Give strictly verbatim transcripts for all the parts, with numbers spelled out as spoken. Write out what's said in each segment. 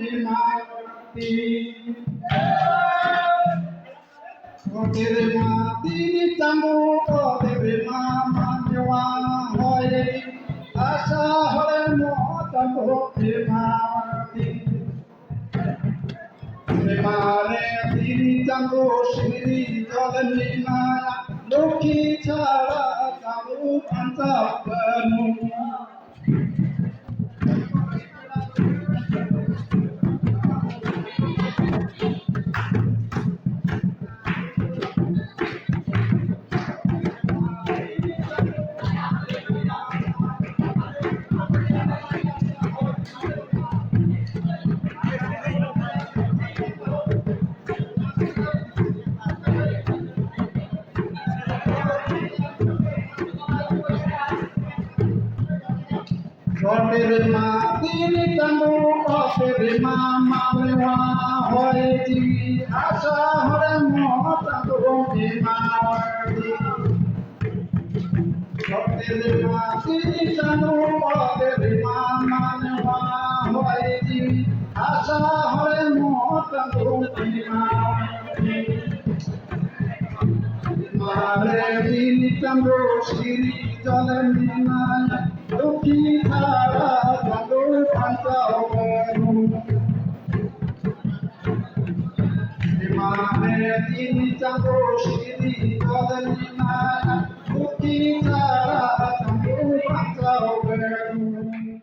ᱮᱢᱟᱣᱟᱫᱤᱧ᱾ ᱚᱛᱮ ᱨᱮᱢᱟ ᱛᱤᱱ ᱪᱟᱸᱫᱚ, ᱚᱛᱮ ᱨᱮᱢᱟ ᱢᱟᱱᱣᱟ ᱦᱚᱭ, ᱟᱥᱟ ᱦᱚᱲᱢᱚ ᱪᱟᱸᱫᱚ ᱮᱢᱟᱣᱟᱫᱤᱧ᱾ ᱥᱮᱨᱢᱟ ᱨᱮ ᱛᱤᱱ ᱪᱟᱸᱫᱚ ᱥᱤᱨᱤᱡᱚᱞ ᱢᱮᱱᱟᱭᱟ, ᱞᱚᱠᱠᱷᱤ ᱪᱷᱟᱲᱟ ᱪᱟᱸᱫᱚ ᱵᱟᱧᱪᱟᱣ ᱵᱟᱹᱱᱩᱜᱼᱟ᱾ ᱚᱛᱮ ᱨᱮᱢᱟ ᱛᱤᱱ ᱪᱟᱸᱫᱚ, ᱚᱛᱮ ᱨᱮᱢᱟ ᱢᱟᱱᱣᱟ ᱦᱚᱭ ᱡᱤᱣᱤ ᱟᱥᱟ ᱦᱚᱲᱢᱚ ᱪᱟᱸᱫᱚ ᱮᱢᱟᱣᱟᱫᱤᱧ᱾ ᱚᱛᱮ ᱨᱮᱢᱟ ᱛᱤᱱ ᱪᱟᱸᱫᱚ, ᱚᱛᱮ ᱨᱮᱢᱟ ᱢᱟᱱᱣᱟ ᱦᱚᱭ ᱡᱤᱣᱤ ᱟᱥᱟ ᱦᱚᱲᱢᱚ ᱪᱟᱸᱫᱚ ᱮᱢᱟᱣᱟᱫᱤᱧ᱾ ᱢᱟᱨᱮ ᱫᱤᱱ ᱪᱟᱸᱫᱚ ᱥᱤᱨᱤᱡᱚᱞ ᱢᱮᱱᱟᱭᱟ, ᱞᱚᱠᱠᱷᱤ ᱪᱷᱟᱲᱟ ᱪᱟᱸᱫᱚ ᱵᱟᱧᱪᱟᱣ ᱵᱟᱹᱱᱩᱜ᱾ ᱢᱟᱨᱮ ᱫᱤᱱ ᱪᱟᱸᱫᱚ ᱥᱤᱨᱤᱡᱚᱞ ᱢᱮᱱᱟᱭᱟ, ᱞᱚᱠᱠᱷᱤ ᱪᱷᱟᱲᱟ ᱪᱟᱸᱫᱚ ᱵᱟᱧᱪᱟᱣ ᱵᱟᱹᱱᱩᱜ᱾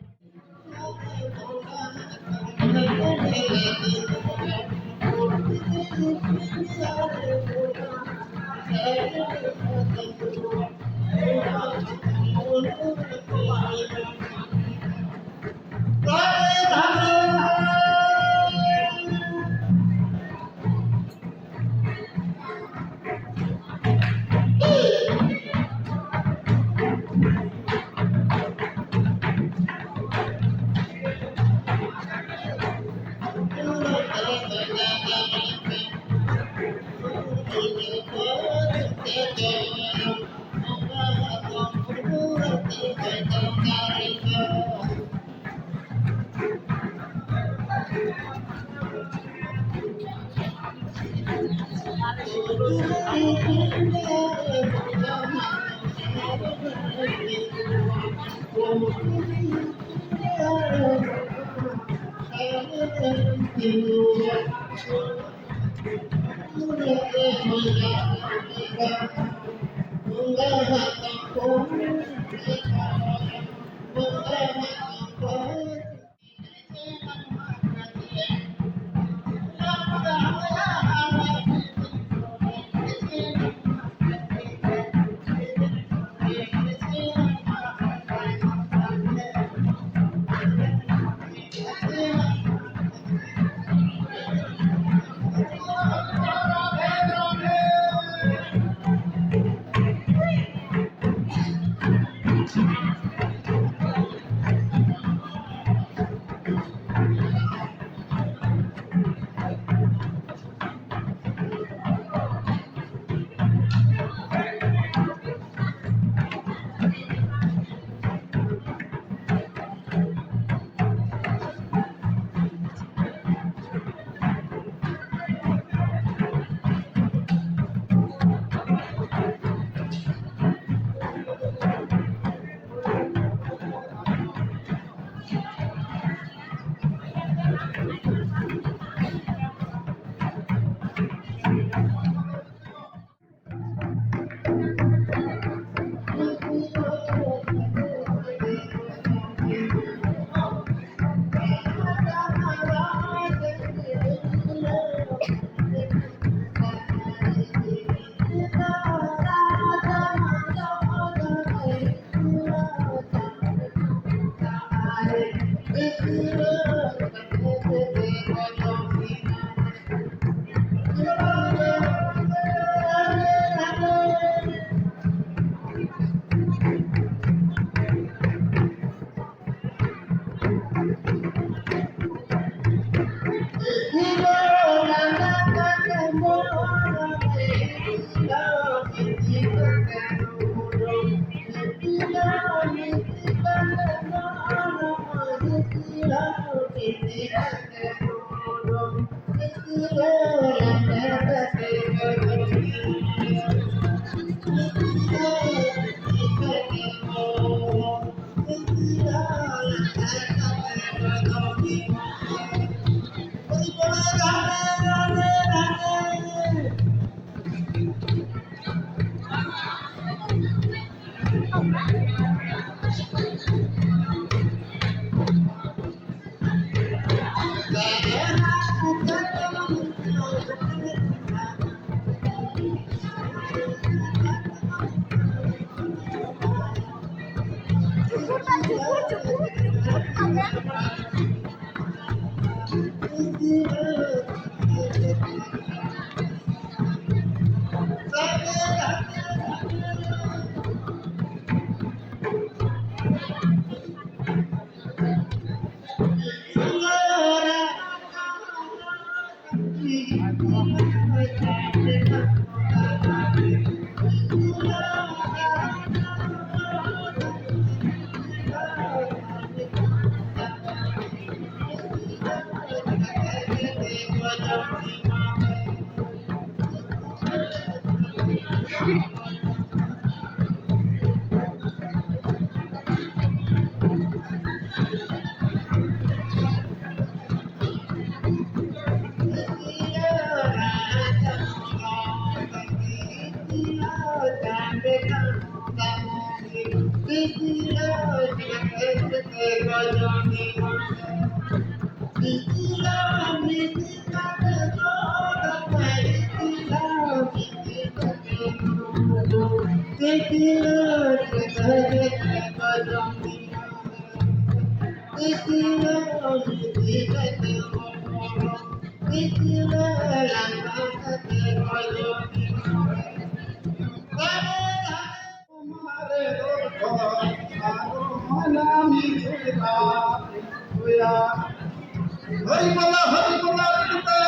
ᱦᱚᱨᱤ ᱵᱚᱞ, ᱦᱚᱨᱤ ᱵᱚᱞ, ᱦᱚᱨᱤ ᱵᱚᱞ᱾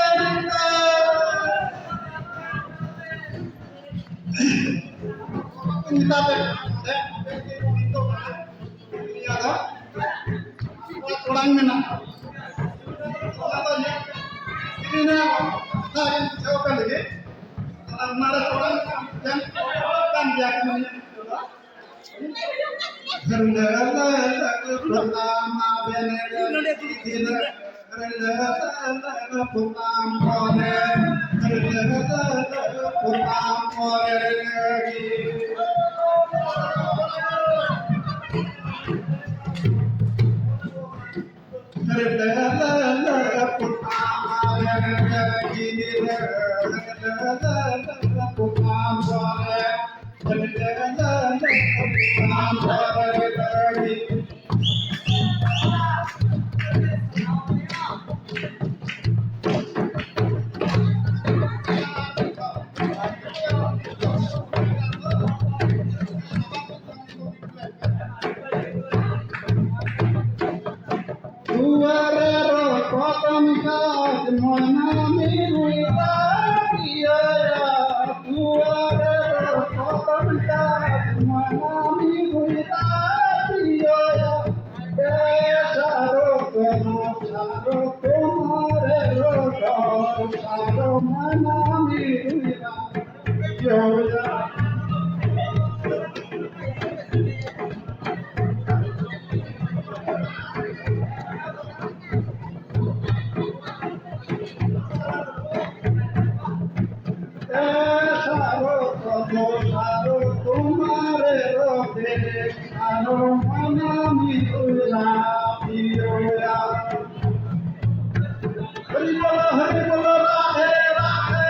ᱢᱮᱛᱟ ᱯᱮ ᱠᱟᱱᱟ, ᱱᱚᱰᱮ ᱟᱯᱮ ᱜᱮ ᱱᱤᱛᱚᱜ ᱱᱤᱭᱟᱹ ᱫᱚ ᱚᱲᱟᱜ ᱢᱮᱱᱟᱜᱼᱟ᱾ ᱚᱱᱟ ᱫᱚ ᱧᱮᱞ ᱠᱟᱛᱷᱟ ᱜᱮ ᱵᱩᱡᱷᱟᱹᱣ ᱠᱟᱱ ᱜᱮ᱾ ᱚᱱᱟ ᱨᱮ ᱚᱲᱟᱜ ᱠᱟᱱ ᱜᱮᱭᱟ ᱠᱚ ᱱᱤᱭᱟᱹ ᱫᱚ᱾ ᱫᱩᱣᱟᱨᱮ ᱨᱚᱠᱚᱛᱚᱱ ᱠᱟᱡ ᱢᱟᱱᱟᱢᱤ ᱨᱩᱭ ᱨᱟᱜᱤᱭᱟ᱾ ᱫᱩᱣᱟᱨᱮ ᱨᱚᱠᱚᱛᱚᱱ ᱠᱟᱡ ᱢᱟᱱᱟᱢᱤ ᱨᱩᱭ ᱨᱟᱜᱤᱭᱟ᱾ ᱮ ᱥᱟᱨᱚ ᱠᱚᱱᱚ ᱥᱟᱨᱚ ᱛᱳᱢᱟᱨᱮ ᱨᱚᱠᱚᱛ ᱥᱟᱨᱚ ᱢᱟᱱᱟᱢᱤ ᱨᱩᱭ ᱨᱟᱜᱤᱭᱟ᱾ हरि बोलो, हरि बोलो, राधे राधे।